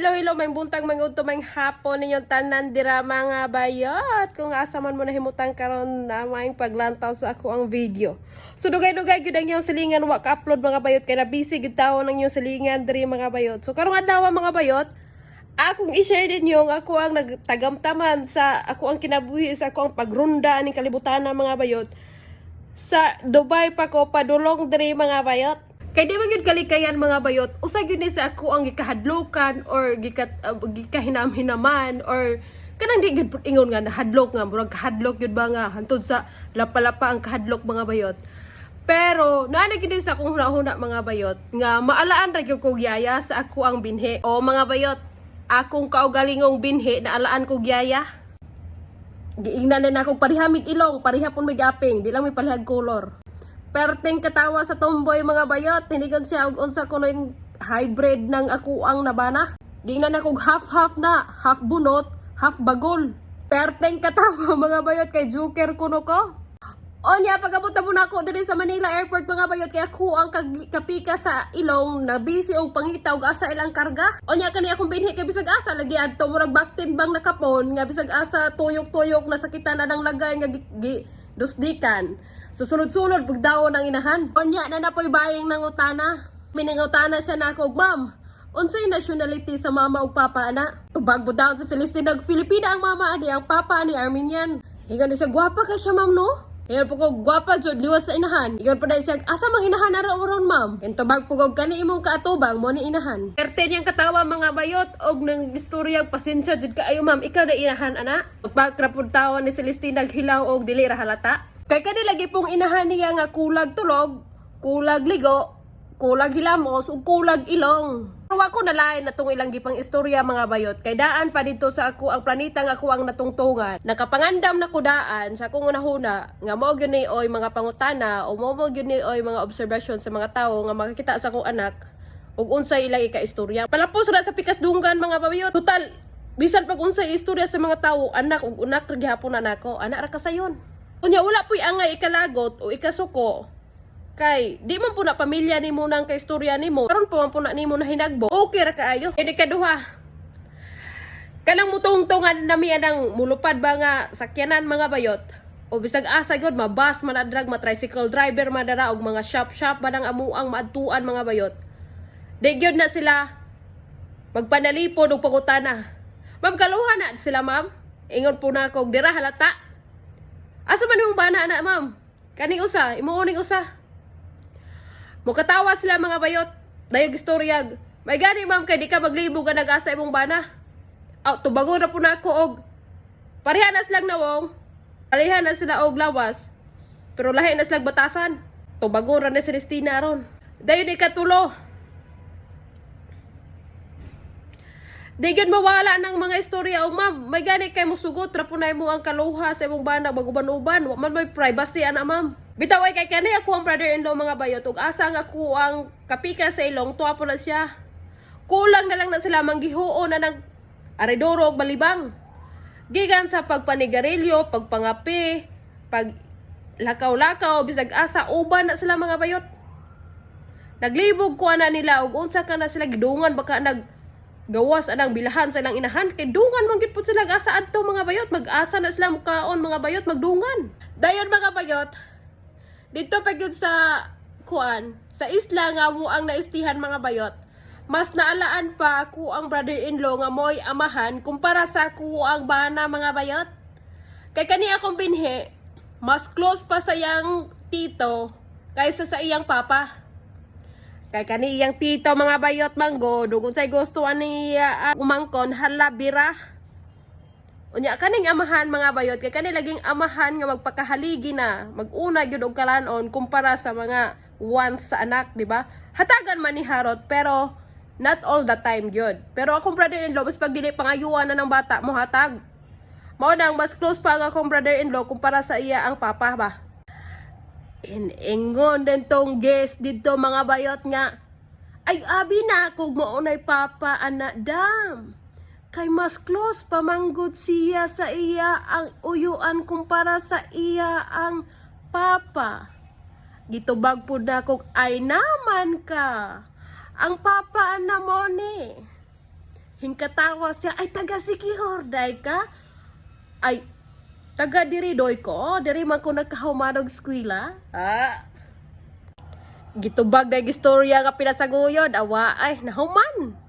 Hello, hello, maayong buntag, maayong udto, maayong hapon ninyong tanan dira, mga bayot. Kung asa man mo nahimutang karon na maayong paglantaw sa akoang video. So dugay-dugay gyud ang inyong silingan wa ka-upload, mga bayot, kay na busy gyud taon ang inyong silingan diri, mga bayot. So karong adlaw, mga bayot, akong i-share din yung ako ang nagtagamtaman sa ako ang kinabuhi, sa ako ang pagrunda aning kalibutan ng mga bayot, sa Dubai pa ko padulong diri, mga bayot. Kay di man gyud kalikayan, mga bayot, usa gyud ni sa ako ang gikahadlokan or gikahinam-hinaman or kanang di gyud pud ingon nga nahadlok nga murag kahadlok gyud ba nga hantod sa lapa-lapa ang kahadlok, mga bayot. Pero naa na gyud ni sa akong huna-huna, mga bayot, nga maalaan ra gyud kog yaya sa ako ang binhi. O mga bayot, akong kaugalingong binhi naalaan kog yaya. Giingnan na akong pareha mig ilong, pareha pon mig aping, di lang may palihag color. Perting katawa sa tomboy, mga bayot, hinigan siya og unsa kuno yung hybrid ng ako ang nabana. Giingnan ako half-half na, half bunot, half bagol. Perting katawa, mga bayot, kay joker kuno ko. Onya, pag-abot na mo na ako diri sa Manila Airport, mga bayot, kay ako ang kapika sa ilong na busy og pangita og asa ilang karga. Onya, kani akong binhi kay bisag asa lagi adto, murag baktin bang nakapon nga bisag asa tuyok-tuyok na sakitan na ng lagay nga gi dusdikan. So sunod-sunod pagdaon ang inahan. Onya na napoy baying nangutana. Minangutana siya na ako, "Ma'am, unsay nationality sa mama ug papa ana?" Tubag daon sa Celeste, nag Filipina ang mama ani, ang papa ani Armenian. Ingon siya, "Gwapa ka siya, ma'am, no?" Ingon po ko, "Gwapa jud, liwat sa inahan." Ingon po dahil siya, "Asa mang inahan ara ron, ma'am?" Intubag po ko, "Kani imong kaatubang mo ni inahan." Perte niyang katawa, mga bayot, og nang istorya, "Pasensya jud kaayo, ma'am, ikaw na inahan ana." Pagkrapud tawa ni Celestine, naghilaw og dili ra halata. Kay kani lagi pong inahan niya nga kulag tulog, kulag ligo, kulag hilamos ug kulag ilong. Pero wa ko nalain na tong ilang gipang istorya, mga bayot, kay daan pa dito sa ako ang planeta nga ako ang natungtungan. Nakapangandam na ko daan sa akong unahuna nga mao gyud ni oy mga pangutana o mao gyud ni oy mga obserbasyon sa mga tawo nga makakita sa akong anak ug unsay ilang ikaistorya. Palapos ra sa pikas dunggan, mga bayot. Total, bisan pag unsay istorya sa mga tawo, anak ug unak ra gihapon na nako, anak ra kasayon. Unya wala puy angay ikalagot o ikasuko kay di man po na pamilya nimo nang kaistorya nimo, karon pa man po na nimo na hinagbo, okay ra kaayo. Kay kaduha, kanang mutungtungan nami anang mulupad ba nga sakyanan, mga bayot, o bisag asa gyud, mabus man adrag, ma tricycle driver man dara, og mga shop shop ba nang amuang maadtuan, mga bayot, di gyud na sila magpanalipod og pangutana, "Ma'am, kaluha na sila, ma'am?" Ingon po na ako, "Dira halata. Asa man imong bana na, ma'am? Kaning usa, imo uning usa." Mukatawa sila, mga bayot. Dayog istoryag, "May gani, ma'am, kay di ka maglibog nga nag-asa imong bana." Aw, tubago na po na ako og pareha na silang nawong, pareha na sila og lawas, pero lahi na silang batasan. Tubago ra na si Celestina aron. Dayon ikatulo. Di gyud mawala ng mga istorya o, "Ma'am, may gani kay musugot ra punay mo ang kaluha sa imong bana maguban-uban. Wa man may privacy ana, ma'am." Bitaw ay kay kani ako ang brother-in-law, mga bayot, ug asa nga ako ang kapika sa ilong, tuwa po na siya. Kulang na lang na sila manggihuon na nag aridoro og balibang. Gikan sa pagpanigarilyo, pagpangape, pag lakaw-lakaw, bisag asa uban na sila, mga bayot. Naglibog ko na nila og unsa ka na sila gidungan baka nag gawas anang bilahan sa ilang inahan kay dungan man gid pud sila asa adto, mga bayot. Mag-asa na sila mukaon, mga bayot, magdungan dayon, mga bayot. Dito pa gyud sa kuan sa isla nga mo ang naistihan, mga bayot, mas naalaan pa ako ang brother-in-law nga mo'y amahan kumpara sa ako ang bana, mga bayot, kay kani akong binhi mas close pa sa iyang tito kaysa sa iyang papa. Kay kani iyang tito, mga bayot, manggo, dugon say gusto ani umangkon, hala bira. Unya kaning amahan, mga bayot, kay kani laging amahan nga magpakahaligi na, maguna gyud og kalanon kumpara sa mga wants sa anak, di ba? Hatagan man ni Harot pero not all the time gyud. Pero akong brother-in-law, mas pag dili pangayuan na ng bata mo hatag. Mao nang mas close pa ang akong brother-in-law kumpara sa iya ang papa ba. Ingon din tong guest dito, mga bayot, nga ay abi na kog maunay papa ana dam. Kay mas close pa manggod siya sa iya ang uyuan kumpara sa iya ang papa. Gitubag pud na kog, "Ay naman ka. Ang papa ana mo ni." Hingkatawa siya, "Ay, taga Siquijor day ka? Ay, taga diri doy ko, diri man ko nagkahuman og eskwela." Ah. Gitubag na istorya nga pinasaguyod, awa ay nahuman.